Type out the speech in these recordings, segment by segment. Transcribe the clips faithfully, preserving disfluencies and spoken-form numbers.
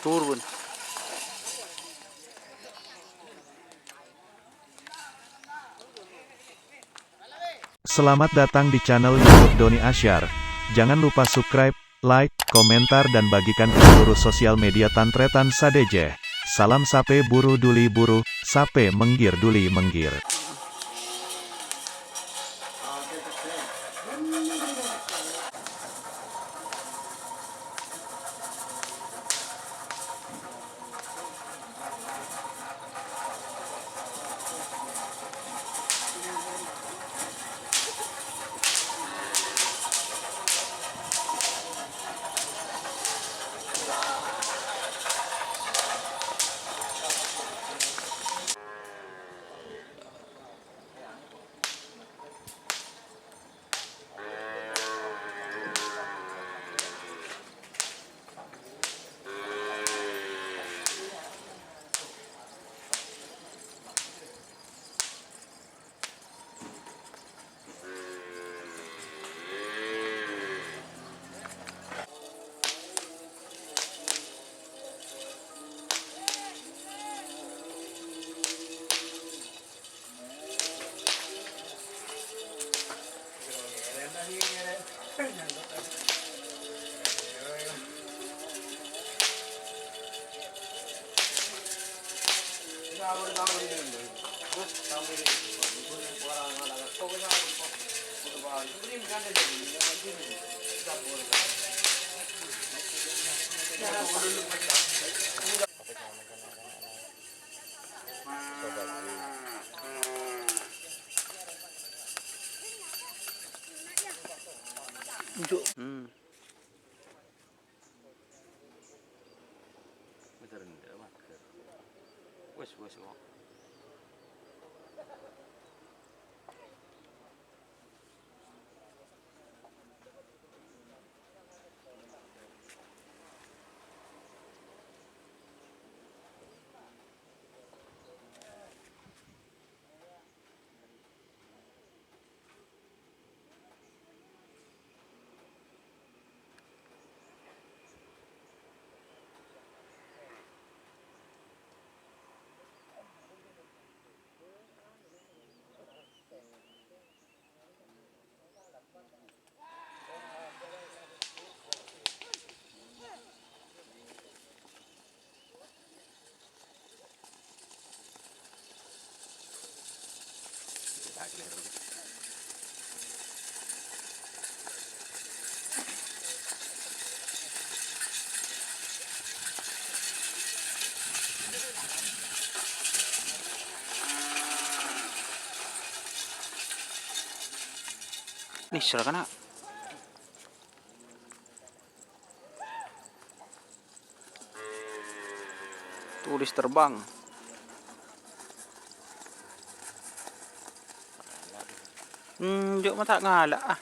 Turun. Selamat datang di channel YouTube Doni Asyar. Jangan lupa subscribe, like, komentar, dan bagikan ke seluruh sosial media tan-tarètan sadhâjâ. Salam sapè buru duli buru, sapè mèngghir duli mèngghir. Njuk. Hmm. Wis, wis, kok. Nèsèr, kana'. Turis terbang. Hmm, jhâ' ma' ta' ngala', ah.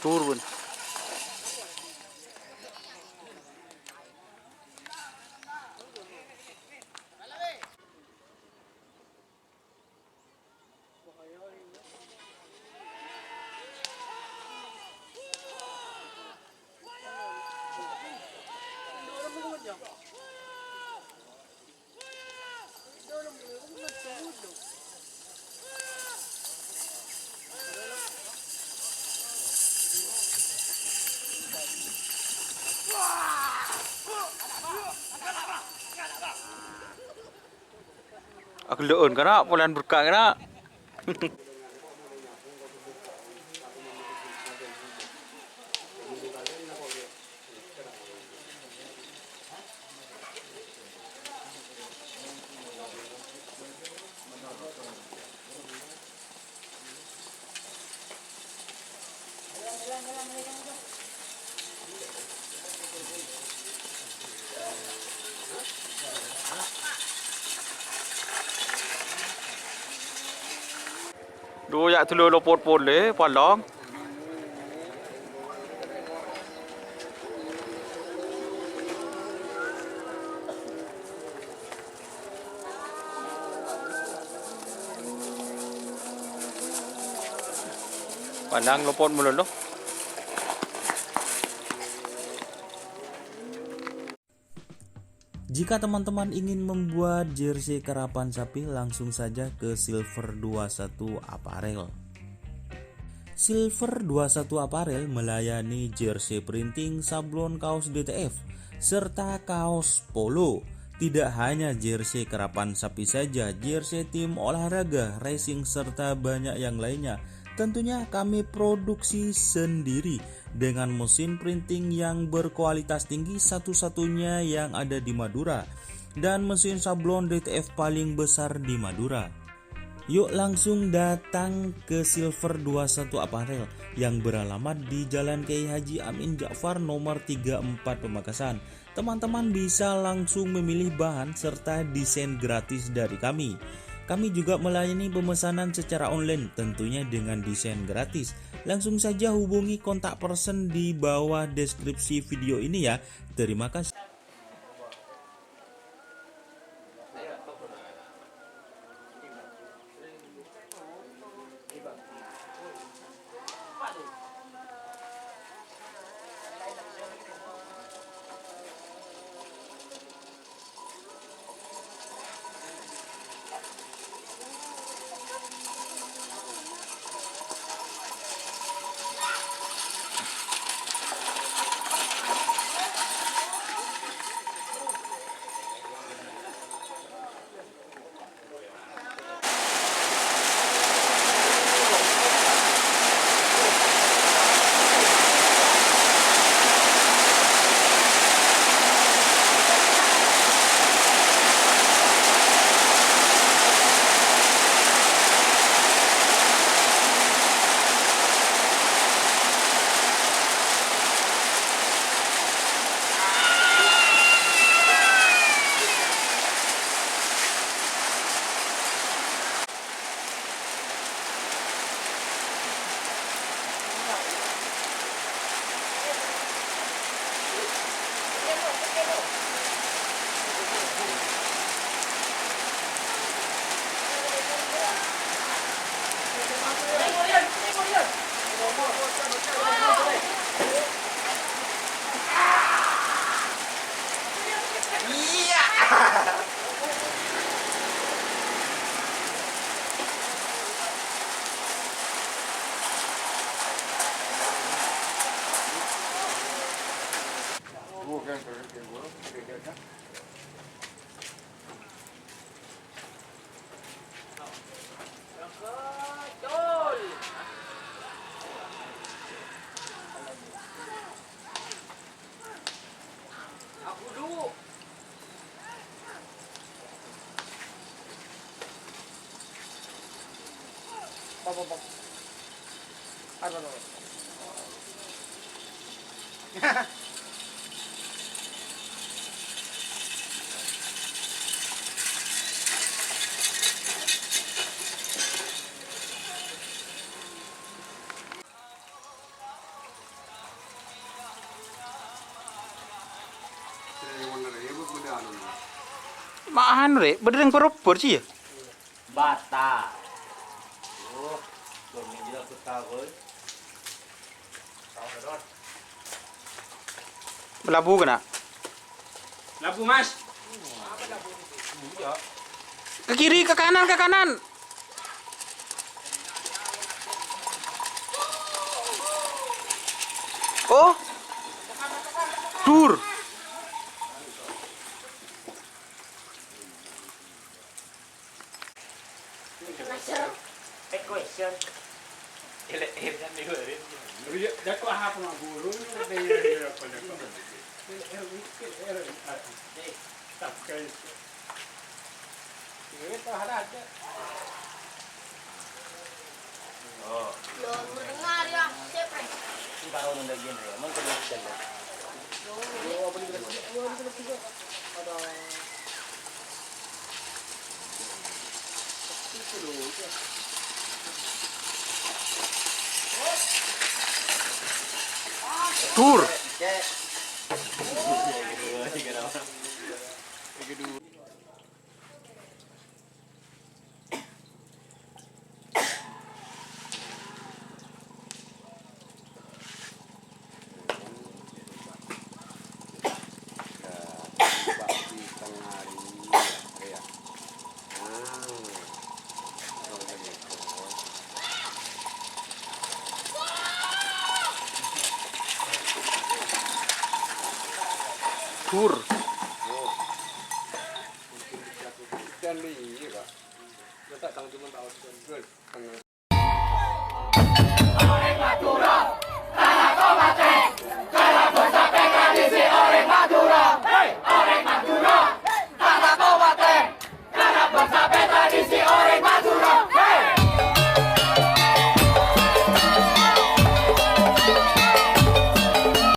Turun. Agellu'un kana', polana berkah kana'. Dhu, ya' dulu lopot pole, palong. Manang lopot malolo. Jika teman-teman ingin membuat jersey karapan sapi, langsung saja ke Silver dua satu Apparel. Silver dua satu Apparel melayani jersey printing, sablon kaos D T F, serta kaos polo. Tidak hanya jersey karapan sapi saja, jersey tim olahraga, racing, serta banyak yang lainnya. Tentunya kami produksi sendiri dengan mesin printing yang berkualitas tinggi, satu-satunya yang ada di Madura, dan mesin sablon D T F paling besar di Madura. Yuk langsung datang ke Silver dua satu Apparel yang beralamat di Jalan Kiai Haji Amin Ja'far nomor tiga empat Pamekasan. Teman-teman bisa langsung memilih bahan serta desain gratis dari kami. Kami juga melayani pemesanan secara online, tentunya dengan desain gratis. Langsung saja hubungi kontak person di bawah deskripsi video ini ya. Terima kasih. Ma' anu, Rè', bâdâ rèng parobâr, sih, yâ? Bata. Oh, dong ini jelas betul, boy. Labu kèna. Labu, Mas. Iya. Ke kiri, ke kanan, ke kanan. Oh. Dur. Question. Ele-ele kan diwerin. Iya, jago apa, Mak Guru? Ele-ele apa, jago? Ele-ele, ele-ele. Eh, tak kayak. Ini tuh ada aja. Oh. Lo, mendengar ya, siapa? Ini baru nunda gini ya, mungkin action ya. Dur. Dur. Dan iya, Pak. Masa tang cuma tahu.